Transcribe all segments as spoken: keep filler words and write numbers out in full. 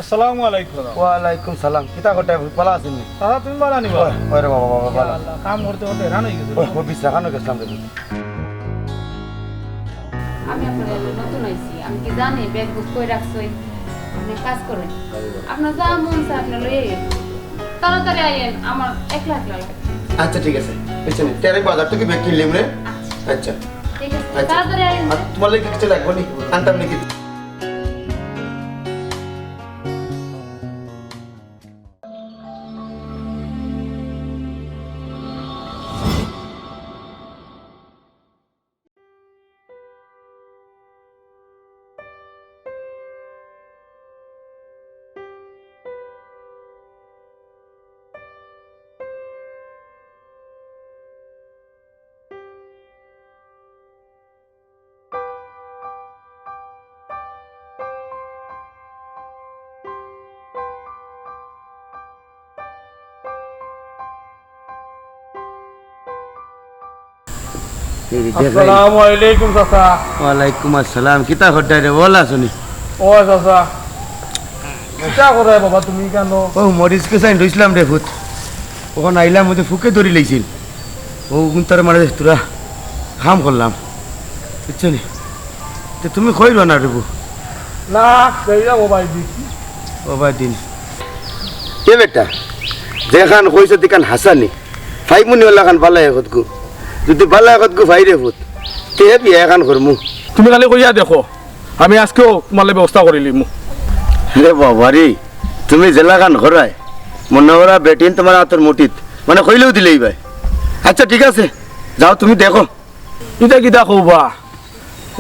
আসসালামু আলাইকুম। ওয়ালাইকুম সালাম। কিতা করতায়, ভালা আছইন নি? দাদা, তুমি ভালা নি বা? ওই, ওই রে বাবা, বাবা, ইয়া ভালা। আল্লাহ, কাম করতে করতে হ্যারান অই গেছি। ওই, অফিস দেখানো গেছিলাম রে। আমি আপনার এলাকায় নতুন আইছি, আমি কি জানি ব্যাগ বুক কই রাখছইন? আপনি কাজ করইন, আপনার যা মন চায় আপনি লইয়া আইন। তাড়াতাড়ি আইন, আমার একলা একলা লাগে। আচ্ছা, ঠিক আছে, বুঝছি নি। তে আমি বাজার থাকি ব্যাগ কিনলিমু রে। আচ্ছা। আচ্ছা। ঠিক আছে, আচ্ছা। তাড়াতাড়ি আইন। আর তোমার লাগি কিছু লাগবো নি? আনতাম নি কিছু? এই যে দেখবেন। আসসালামু আলাইকুম চাচা। ওয়ালাইকুম আসসালাম। কিতা করতায় রে, ভালা আছো নি? ও চাচা, কিতা কররায় বাবা তুমি কেনে? ও মরিচ কুচাইন রইছিলাম রে পুত, অখন আইলাম, অউ যে ফুকে ধরিলাইছিল, অউ গুনতার মাঝে থুড়া কাম করলাম, বুঝছো নি? তে তুমি কই রওয়ানা রে বা? না, যাইরাম অউ বায়দি। অউ বায়দি নি। এ বেটা, যেখান কইছো ইখান হাছা নি। পাইমু নি অলাখান ভালা একটগু? যুদি ভালা একটগু পাই রে পুত, তে বিয়া এখান করমু। তুমি খালি কইয়া দেখো, আমি আইজকেউ তুমার লাগি ব্যবস্থা করিলিমু। রে বাবা রে, তুমি যেলাখান কররায়, মনো করো বেটিন তুমার আতর মুঠিত, মানে কইলেউ দিলাইবায়। আচ্ছা ঠিক আছে, যাও তুমি দেখো। ইতা কিতা কও বা?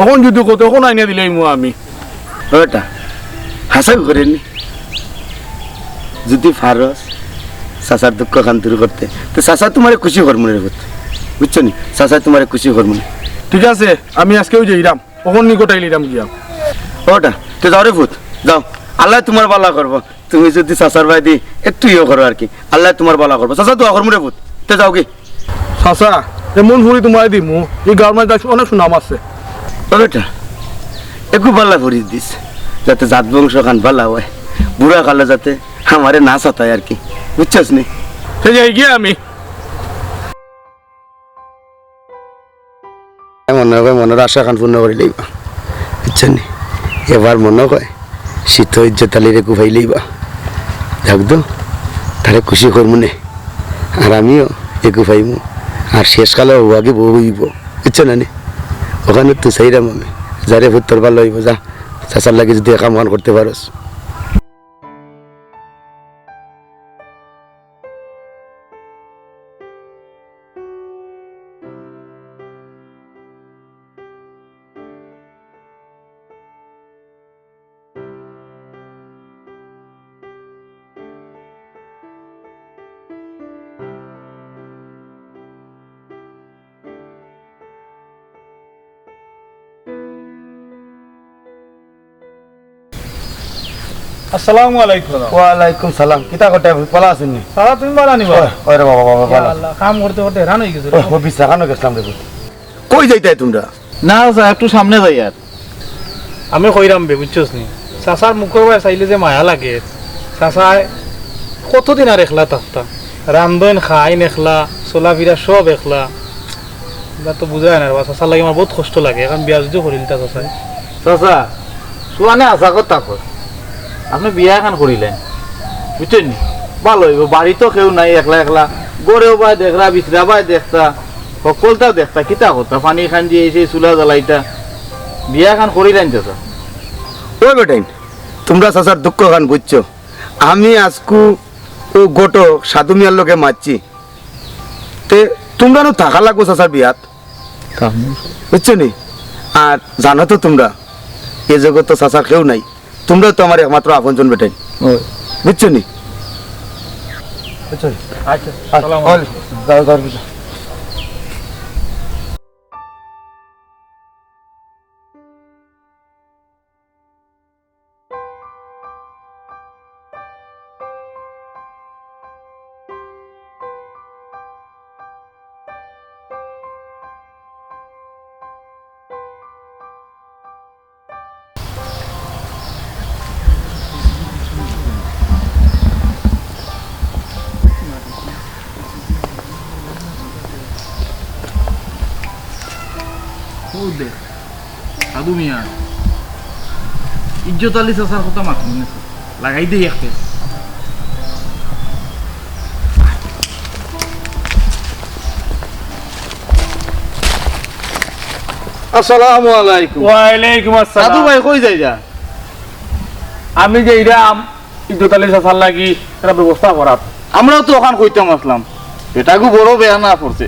অখন যুদি কও, অখন আইনা দিলাইমু আমি। ওটা হাছাউ করে নি। যুদি পারস চাচার দুঃখখান দূর করতে, তে চাচায় তুমারে খুশি করমু নে রে পুত। বুঝছো নি? চাচায় তুমারে খুশি করমু নে। ঠিক আছে, আমি আইজকেউ যাইরাম। অখন নি গটাইলিরাম গিয়া। ওটা, তে যাও রে পুত, যাও। আল্লায় তুমার ভালা করবো। তুমি যুদি চাচার বায়দি একটু ইয়ে করো আর কি, আল্লায় তুমার ভালা করবো। চাচা, দোয়া করমু রে পুত, তে যাওগি। চাচা, এমন ফুড়ি তুমারে দিমু, ই গাউর মাঝে অনেক সুনাম আছে। ও বেটা, একটু ভালা ফুড়ি দিস, যাতে জাত বংশখান ভালা অয়, বুড়া কালে যাতে আমারে না সাতায় আর কি, বুঝছস নি? তে যাইগি আমি। মনো কয় মনর আশাখান পূর্ণ করিলাইবা, বুঝছো নি? এবার মনো কয় সিতো ইজ্জত আলিরে কুফাইলাইবা। যাউক দো, তারে খুশি করমু নে, আর আমিও একু পাইমু। আর শেষকালে অউ আগে বউ অইবো, বুঝছো না নি? অখান তো চাইরাম আমি, যা রে পুত, তোর ভালা অইবো, যা, চাচার লাগি যুদি এ কামখান করতে পারস। আসসালামু আলাইকুম। ওয়ালাইকুম সালাম। কিতা করতায়, ভালা আছইন নি? দাদা, তুমি ভালা নি বা? ওই, ওই রে বাবা, বাবা, ইয়া ভালা আছি। আল্লাহ, কাম করতে করতে হ্যারান অই গেছি রে। ওই, অফিস দেখানো গেছিলাম রে। কই যাইতায় তুমরা? না চাচা, একটু সামনে যাইয়ার। আমি কইরাম বে, বুঝছস নি? চাচার মুখর বায় চাইলে যে মায়া লাগে। চাচায় কতদিন আর একলা থাকতা? রান্ধইন খাইন একলা, চলাফিরা সব একলা। ইতা তো বুঝা যায় না রে বা, চাচার লাগি আমার বউত কষ্ট লাগে। অখন বিয়া যুদি করিলিতা চাচায়। চাচা, তুমারে হাছা কথা কই, আপনে বিয়া এখান করিলাইন, বুঝছইন নি? ভালা অইবো, বাড়িত তো কেউ নাই, একলা একলা। ঘরেও বায় দেখরা, বিছরা বায় দেখতা, হকলতা দেখতা, কিতা করতা, পানি খান দিয়া, এই সেই চুলা জ্বালাইতা। বিয়া এখান করিলাইন চাচা। ওই বেটাইন, তুমরা চাচার দুঃখখান বুঝছো। আমি আইজকু অউ ঘটক সাধু মিয়ার লগে মাতছি। তে তুমরারও থাকা লাগবো চাচার বিয়াত। বুঝছো নি? আর জানো তো তুমরা, এ জগতো চাচার কেউ নাই। তুমরা তো আমার একমাত্র আপনজন বেটাইন। বুঝছো নি? বুঝছো নি? আচ্ছা, আচ্ছা, আসসালামু আলাইকুম। যাও, যাও, যাও। সাধু মিয়া, ইজ্জত আলী চাচার কথা মাতমু নে, লাগাই দেই একটা। আসসালামু আলাইকুম। ওয়ালাইকুম আসসালাম। সাধু ভাই, কই যাইরা? আমি যাইরাম ইজ্জত আলী চাচার লাগি একটা ব্যবস্থা করাত। আমরাও তো অখান কইতাম আছলাম, বেটাগু বড় বেয়ানা পড়ছে,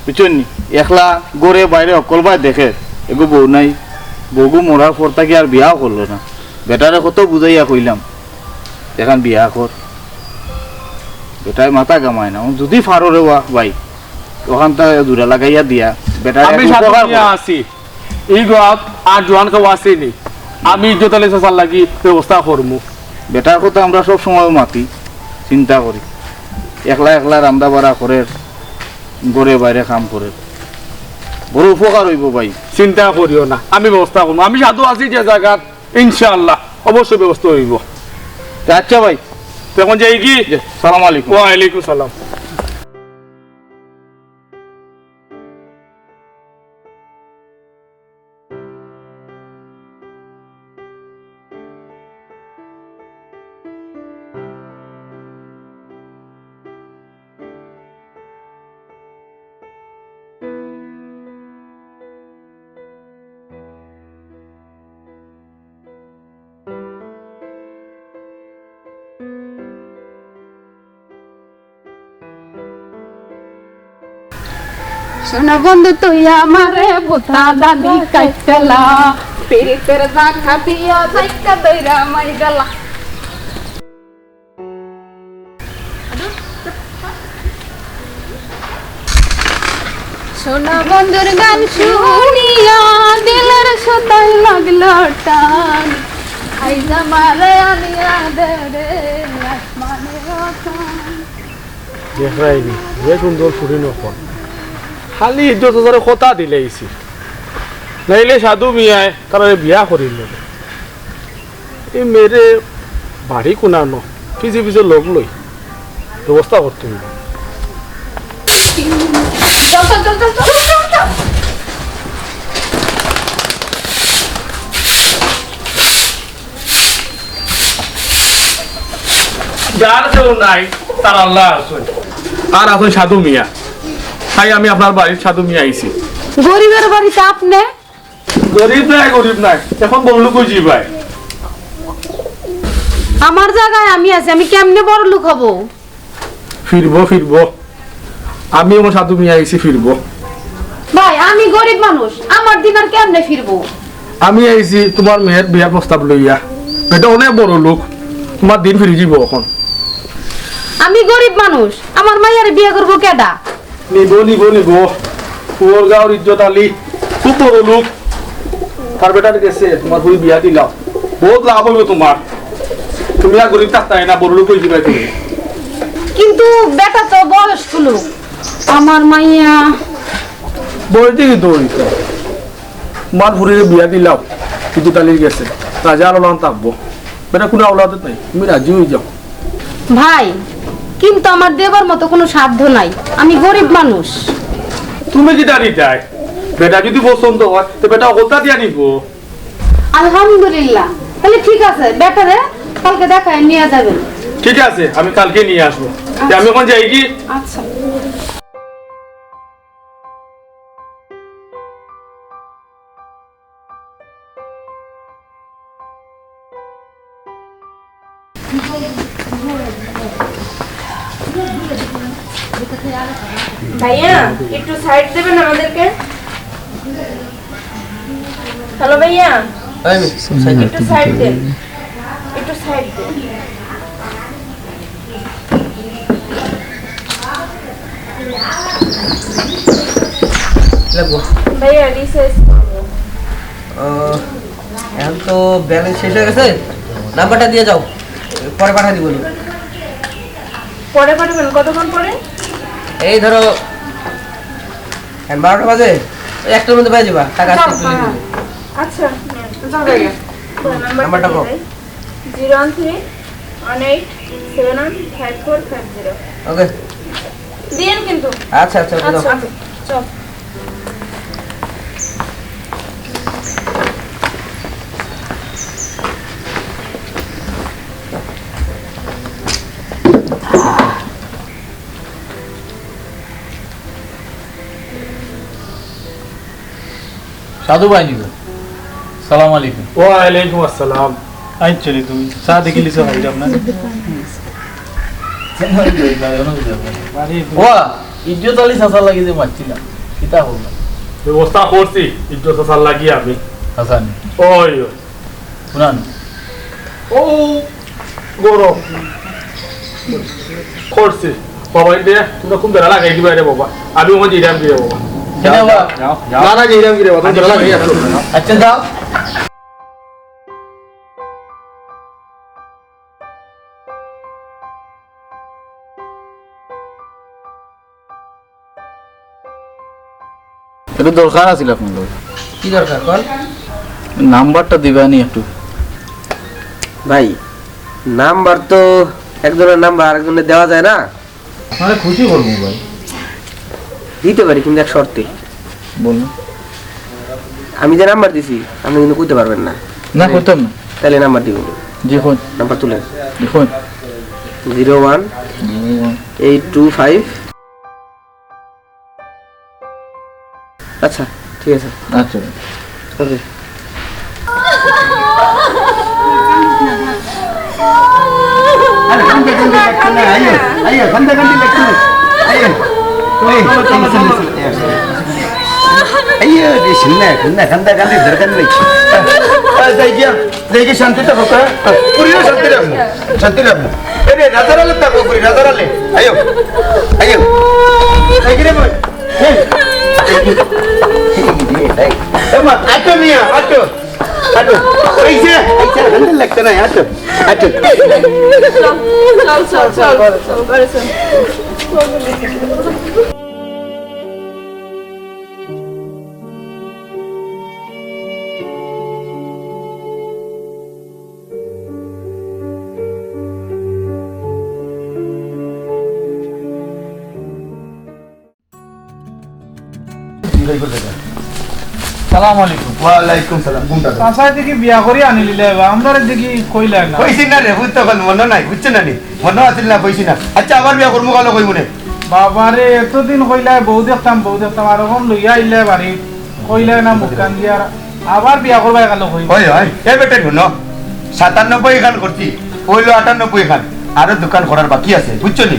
বুঝছইন নি? একলা ঘরে বাইরে হক্কলবায় দেখে, এগু বউ নাই, বউগু মরার পর থাকি আর বিয়াও করলো না। বেটারে কত বুঝাইয়া কইলাম, এখান বিয়া কর, বেটায় মাথা ঘামায় না। অখন যুদি পারো রে ওয়া ভাই, অখানতা জুড়া লাগাইয়া দিয়া বেটারে আমি একটু সাধু উপকার মিয়া কর। আছি, ই গাঁওত আর জোয়ান কেউ আছেনি। আমি ইজ্জত আলী চাচার লাগি ব্যবস্থা করমু। বেটার কথা আমরা সব সময় মাতি, চিন্তা করি। একলা একলা রান্দা বাড়া করের, ঘরে বাইরে কাম করের। বড় উপকার অইবো ভাই। চিন্তা করিও না, আমি ব্যবস্থা করমু। আমি সাধু আছি যে জাগাত, ইনশাআল্লাহ অবশ্যই ব্যবস্থা অইবো। তে আচ্ছা ভাই। তে অখন যাই কি? জি, সালাম আলাইকুম। ওয়ালাইকুম সালাম। শোনা বন্ধু, তুই আমারে বুতা দাদি কাইতলা, পিরিতের জাগা দিয়া ধাক্কা দইরা মাই গেলা। শোনা বন্ধুর গান শুনিয়া দিলের সুতায় লাগলো টান, আইজ আমারে আনিয়া দে রে আসমানের টান। দেখরায়নি, যে সুন্দর ফুরিন অখন। খালি ইজ্জত আলীরে কথা দিলাইছি, নাইলে সাধু মিয়ায় তারারে বিয়া করিল। এই মেয়েরে বাড়ি কোনানো, পিছে পিছে লগ লই ব্যবস্থা করতে অইবো। যার কেউ নাই, তার আল্লাহ আছে। আর আছে সাধু মিয়া। তাই আমি আপনার বাড়ির সাধু মিয়া আইছি। গরিবের বাড়িত আপনে? গরিব নায়, গরিব নায়, অখন বড়লোক অইছি ভাই। আমার জাগায় আমি আছি, আমি কেমনে বড়লোক হব? ফিরবো, ফিরবো। আমি অখন সাধু মিয়া আইছি, ফিরবো। ভাই, আমি গরিব মানুষ, আমার দিন আর কেমনে ফিরবো? আমি আইছি তুমার মেয়ের বিয়ার প্রস্তাব লইয়া। বেটা অনেক বড়লোক, তুমার দিন ফিরি যিবো অখন। আমি গরিব মানুষ, আমার মাইয়ারে বিয়া করবো কেডা? নিবো, নিবো, নিবো। পুয়ারগাঁওর ইজ্জত আলী, খুব বড়লোক। তার বেটার গেছে তুমার ফুরি বিয়া দিলাও, বউত লাভ অইবো তুমার। তুমি আর গরিব থাকতায় না, বড়লোক অই যিবায় তুমি। কিন্তু বেটা তো বয়স্ক লোক, আমার মাইয়া। বয়স দেখি তো অইছে। তুমার ফুরিরে বিয়া দিলাও, ইজ্জত আলীর গেছে, রাজা আলো লান থাকবো। বেটা কুনু আওলাদ নাই, তুমি রাজি অই যাও। ভাই, কিন্তু আমার দেবার মতো কুনু সাধ্য নাই, আমি গরিব মানুষ। তুমি কিতা দিতায়? বেটা যুদি পছন্দ অয়, তে বেটা হকলতা দিয়া নিবো। আলহামদুলিল্লাহ, তাইলে ঠিক আছে, বেটারে কালকে দেখাইয়া নিয়া যাইবেন। ঠিক আছে, আমি কালকে নিয়া আসবো। তে আমি অখন যাই কি? আচ্ছা। ভাইয়া, একটু সাইড দেবেন আমাদেরকে। হ্যালো ভাইয়া, এই, একটু সাইড দেন, একটু সাইড দেন। লাগবো। ভাইয়া, রিচার্জ করবো। আহ, এখন তো ব্যালেন্স শেষ হয়ে গেছে, নাম্বারটা দিয়ে যাও, পরে পাঠিয়ে দিব। পরে পাঠাবেন? কতক্ষণ পরে? এই ধরো, এখন বারোটা বাজে, ওই একটার মধ্যে পেয়ে যাবা, টাকা আসতে যাও, একটু হ্যাঁ। Late হবে। আচ্ছা, যাও, যাও, যাও। নাম্বারটা কও। Zero one three one eight seven one five four five zero. Okay. দিয়েন কিন্তু। আচ্ছা, আচ্ছা, ওকে, দাও। আচ্ছা, চল। দাদু ভাই নিবে। সালাম আলাইকুম। ওয়ালাইকুম আসসালাম। আইন চলি তুমি। চা দেখিলি সব আইলাম না। ওয়া, ইজ্জত আলী চাচার লাগি যে মারছিলাম, কিতা করলাম? ব্যবস্থা করছি, ইজ্জত চাচার লাগি আমি। হাসান। ওই, ওই। শুনান। ও, গরম। করছি। বাবা, ইন্দে, তোমরা কোন বেড়া লাগাই দিবা রে বাবা? আমি ওখানে যাইরাম কি রে বাবা? কেন বাবা? যাও, যাও। না, না, যাইরাম কি রে বাবা? তোমরা বেড়া লাগাই আসো। আচ্ছা, যাও। একটু দরকার আছিল আপনার লগে। কি দরকার, কন? নাম্বারটা দিবা নি একটু? ভাই, নাম্বার তো একজনের নাম্বার আরেকজনের দেওয়া যায় না। আপনারে খুশি করবো ভাই। দিতে পারি, কিন্তু এক শর্তে। বলুন। আমি যে নাম্বার দিছি, আপনি কিন্তু কইতে পারবেন না। না, কইতাম না। তাহলে নাম্বার দিবেন। জি, কইন। নাম্বার তুলেন। জি, কইন। Zero one eight two five. আচ্ছা, ঠিক আছে। আচ্ছা। ওকে। আরে, কান্দা কান্দি লাগতো না, আইও, আইও, কান্দা কান্দি লাগতো না, আইও। ওই, এই, শুন, শুন, শুন, এই, শুন। আইও, রে, শুন না, শুন না, কান্দা কান্দির দরকার নাই। আ, যাই গিয়া, যাই গিয়া শান্তিতে থাকো, হ্যাঁ? পুরিও শান্তি রাখবো, শান্তি রাখবো। এ রে, রাজার আলে থাকো, পুরি, রাজার আলে। আইও, আইও। যাই গিয়া রে, ভাই। এই। এই, এই, এই, এই। এ মা, আটো মিয়া, আটো। আটো। এই যে, এই যে, হান্ডেল লাগতো না, আটো। আটো। চল, চল, চল, চল, চল, ঘরে চল। সালাম আলাইকুম। ওয়ালাইকুম সালাম। কোনটা? চাচায় দেখি বিয়া করি আনিলিলা, এবার আমরারে দেখি কইলা না। কইছি না রে, বুঝতে পারল, মনে নাই, বুঝছো না নি? মনে আছিল না, কইছি না। আচ্ছা, আবার বিয়া করমু কালো কইমু নে। বাবারে, এতদিন কইলা বউ দেখতাম, বউ দেখতাম, আর এখন লইয়া আইলা বাড়ি, কইলা না মুখ কান দিয়া, আর আবার বিয়া করবা কালো কইমু। ওই, ওই, এ বেটা, হুনো, সাতানব্বই খান করছি, অইলো আটানব্বই খান, আরো দুখান করার বাকি আছে, বুঝছো নি?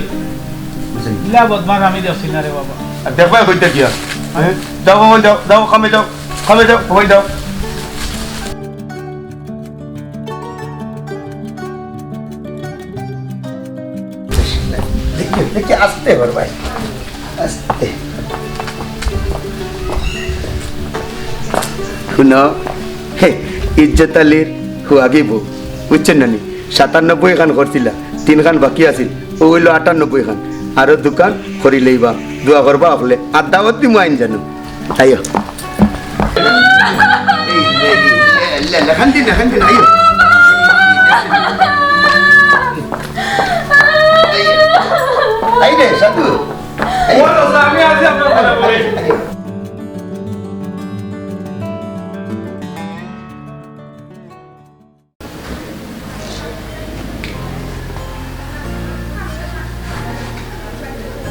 ইলা বদমাশ আমি দেখছি না রে বাবা। আর দেখবায় কইতে কিয়া? হ্যাঁ? যাও, বাবা, যাও, যাও, কামে যাও, কামে যাও, হই যাও। দেখি, দেখি, আস্তে কর ভাই, আস্তে। হুনো, হে, ইজ্জত আলীর হুয়াগি বউ, বুঝছো না নি? সাতানব্বই খান করছিলা, তিন খান বাকি আছিল, অউ অইলো আটানব্বই খান। আরো দুখান করি লইবা, দোয়া করবা অকলে, আর দাওয়াত দিমু আইন জানো। আইও। এই, এই, এই, লে, লে, খান্দি না, খান্দি না, আইও। আই রে, সাধু। আইও। আমি আছি আপনার ঘরে।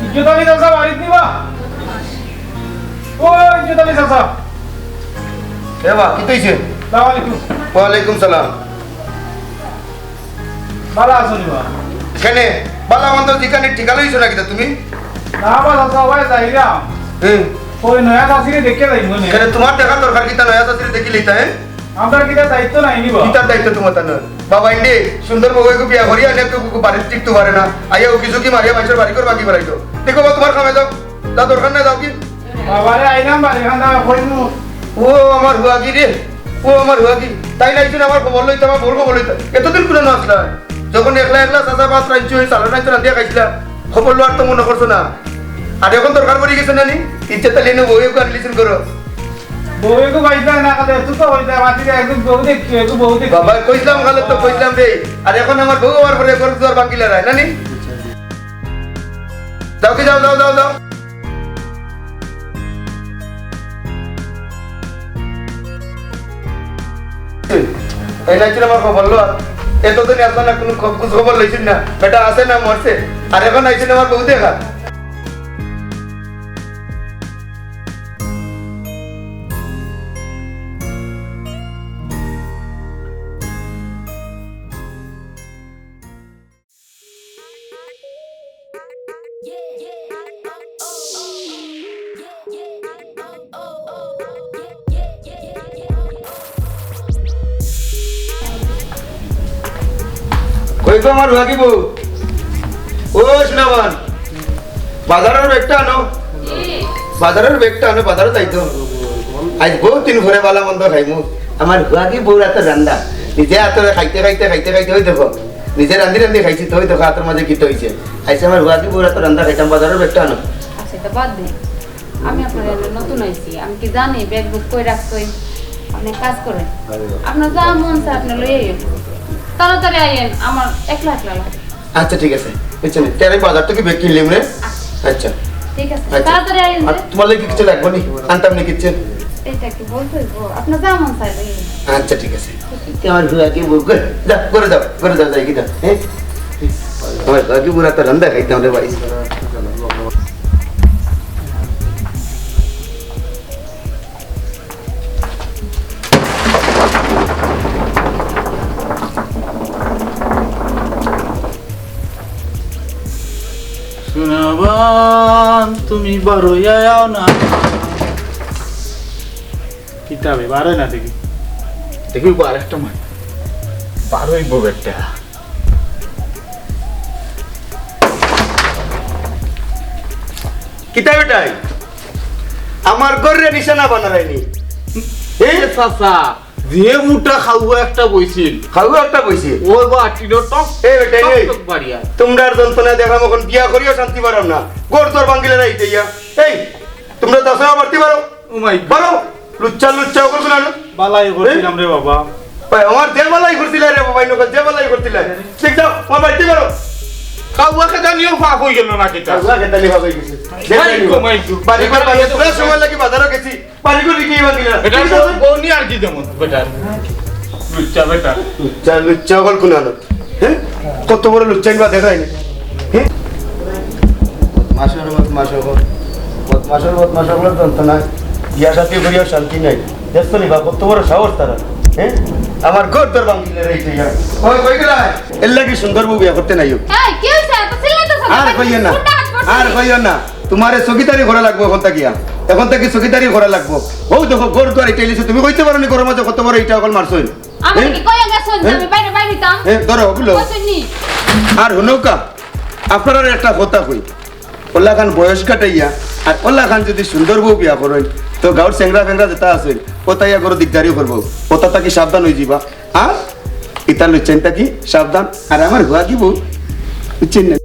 ইজ্জত আলী চাচা বাড়িত নি বা? ও ইজ্জত আলী চাচা। এ বা, কিতা অইছে? সালাম আলাইকুম। ওয়ালাইকুম সালাম। ভালা আছো নি বা? কেনে? ভালা মন্দ জিকানি ঠিকা লইছো না কিতা তুমি? না বা চাচা, ওই যাইরাম। হুম। ওই নয়া চাচিরে দেখিয়া যাইমু নে। কেনে, তুমার দেখার দরকার কিতা, নয়া চাচিরে দেখিলিতা, হ্যাঁ? আমরার কিতা দায়িত্ব নাই নি বা? কিতার দায়িত্ব তুমার তান? বাবা, ইন্দি সুন্দর বউ এগু বিয়া করিয়া আনিয়া তো বাড়িত টিকতো পারে না। আইয়া উকি ঝুঁকি মারিয়া মানষর বাড়িঘর ভাঙ্গি ফালাইতো। দেখো বা, তুমার কামে যাও। তা দরকার নাই, যাও কি? বাবারে, আইলাম বাড়ি খান দাও, কইমু। ও আমার হুয়াগি রে, ও আমার হুয়াগি। তাইন আইছইন আমার খবর লইতা, আমার বউর খবর লইতা। এতদিন কুনো না আসলা। যখন একলা একলা চাচা ভাত রানছো, ওই চালর রানছো, রান্ধিয়া খাইছিলা। খবর লওয়ার তো মনো করছো না। আর এখন দরকার পড়ি গেছে না নি? ইজ্জত আলী নু বউ এগু আনলিছইন করো। বউ এগু পাইতা না, খালি একটু তো হইতা, মাটি দিয়ে একটু বউ দেখি, একটু বউ দেখি। বাবা, কইছিলাম, খালি তো কইছিলাম রে। আর এখন আমার বউ আমার পরে ঘর দুয়ার ভাঙ্গিলা রায়, না নি? যাও কি, যাও, যাও, যাও, যাও। এই নাইছিল আমার খবর লো। এতদিন আপনার কোনো খব-, খোঁজ খবর লইছেন না। বেটা আছে না মরছে? আর এখন আইছেন আমার বউ দেখা। কই গো আমার হুয়াগি বউ? ও সোনামান, বাজারর ব্যাগটা আনো। বাজারর ব্যাগটা আনো, বাজারো যাইতো। আইজ বউত দিন পরে ভালা মন্দ খাইমু। আমার হুয়াগি বউর আতর রান্দা। নিজে আতরে খাইতে খাইতে খাইতে খাইতে অউ দেখো, নিজে রান্ধি রান্ধি খাইছি, তো অউ দেখো আতর মাঝে কিতা অইছে। আইজ আমার হুয়াগি বউর আতর রান্দা খাইতাম, বাজারর ব্যাগটা আনো। আচ্ছা, ইতা বাদ দেইন। আমি আপনার এলাকাত নতুন আইছি, আমি কি জানি ব্যাগ বুক কই রাখছইন? আপনি এক কাজ করেন, আপনার যা মন চায় আপনি লই আইয়েন। তাড়াতাড়ি আইয়েন, আমার একলা একলা লাগে। আচ্ছা, ঠিক আছে, বুঝছো নি? তে আমি বাজার থাকি ব্যাগ কিনলিমু নে। আচ্ছা। ঠিক আছে, আচ্ছা। তাড়াতাড়ি আইয়েন আর যে। তুমার লাগি কিচ্ছু লাগবো নি? আনতাম নি কিচ্ছু? ইটা কি বলতে অইবো? আপনার যা মন চায় লই আইয়েন। আচ্ছা, ঠিক আছে। তে আমার হুয়াগি বউ, ঘরো যাও, ঘরো যাও, ঘরো যাও, যাইগি যাও, হ্যাঁ? আমার হুয়াগি বউর আতর রান্দা খাইতাম রে ভাই। সোনামান, তুমি বারইয়া আও না। কিতা বে, বারয় না দেখি। দেখি, আরেকটা মার। বারইবো বেটা। কিতা বেটায়? আমার ঘররে নিশানা বানাইরায় নি। এ চাচা, যে মুটা খাওয়া একটা বইছিল। খাওয়া একটা বইছিল? ওই বা টিনো টক, এ বেটা, টক এই। টক বাড়িয়া। তুমরার যন্ত্রণা দেখলাম, অখন বিয়া করিও শান্তি পাইরাম না। ঘর-দুয়ার ভাঙ্গিলাইরায় ইতা ইয়া। এই, তুমরা দশ বাড়তি বারো। ও মাই গড। বারো। লুচ্চা, লুচ্চা, অগুর গুনা না। বালাই করছিলাম রে বাবা। ভাই, আমার যে বালাই করছিলায় রে বাবা, ইনো যে বালাই করছিলায়। ঠিক যাও, আমার বাড়িত বারো। খাওয়া খেদানিও পাপ অইগেলো না কিতা? খাওয়া খেদানি পাপ অইগেছে। মাই গো, মাই গো। বাড়ি ঘর ভাঙ্গিয়া, পুরা সময় লাগি বাজারো গেছি। বাড়ি ঘর ইটাই ভাঙ্গিলা। বেটা, ঠিক আছে? বউ নি আর কি যেমন, বেটা। লুচ্চা বেটা। লুচ্চা, লুচ্চা অকল কুনানো। হ্যাঁ? কত বড় লুচ্চাইন বা দেখায়নি। হ্যাঁ? বদমাশর বদমাশ অকল। বদমাশর বদমাশ অকলর যন্ত্রণায় বিয়া শাদি করিয়াও শান্তি নাই। দেখছো নি বা, কত বড় সাহস তারার। হ্যাঁ? আমার ঘর-দুয়ার ভাঙ্গিলাইরায় ইতা ইয়া। ওই, কই গেলায়? এরলাগি সুন্দর বউ বিয়া করতে নাইও। এই, কি অইছে? এত চিল্লাইতেছো কেন? আর কইও না। কোনটা হাত পড়ছে? আর কইও না। তুমারে চকিদারি করা লাগবো অখন থাকিয়া। অখন থাকি চকিদারি করা লাগবো। অউ দেখো, ঘর-দুয়ার ইটাইলিছো, তুমি কইতে পারো নি ঘরর মাঝে কত বড় ইটা অকল মারছইন? আমারে হ্যাঁ? কি কইয়া গেছইন যে হ্যাঁ? আমি বাইরে বাইরে দিতাম? হ্যাঁ, ধরো, অগুলো। কইছইন নি? আর হুনউক্কা, আপনারারে একটা কথা কই, অলাখান বয়স কাটাইয়া আর অলাখান যুদি সুন্দর বউ বিয়া করইন, তো গাউর চেংড়া-ফেংড়া যেতা আছইন, অতায় ঘরো দিকদারি করবো। অতা থাকি সাবধান অইযিবা। আর ইতা লুচ্চাইন থাকি সাবধান। আর আমার হুয়াগি বউ, বুঝছইন না?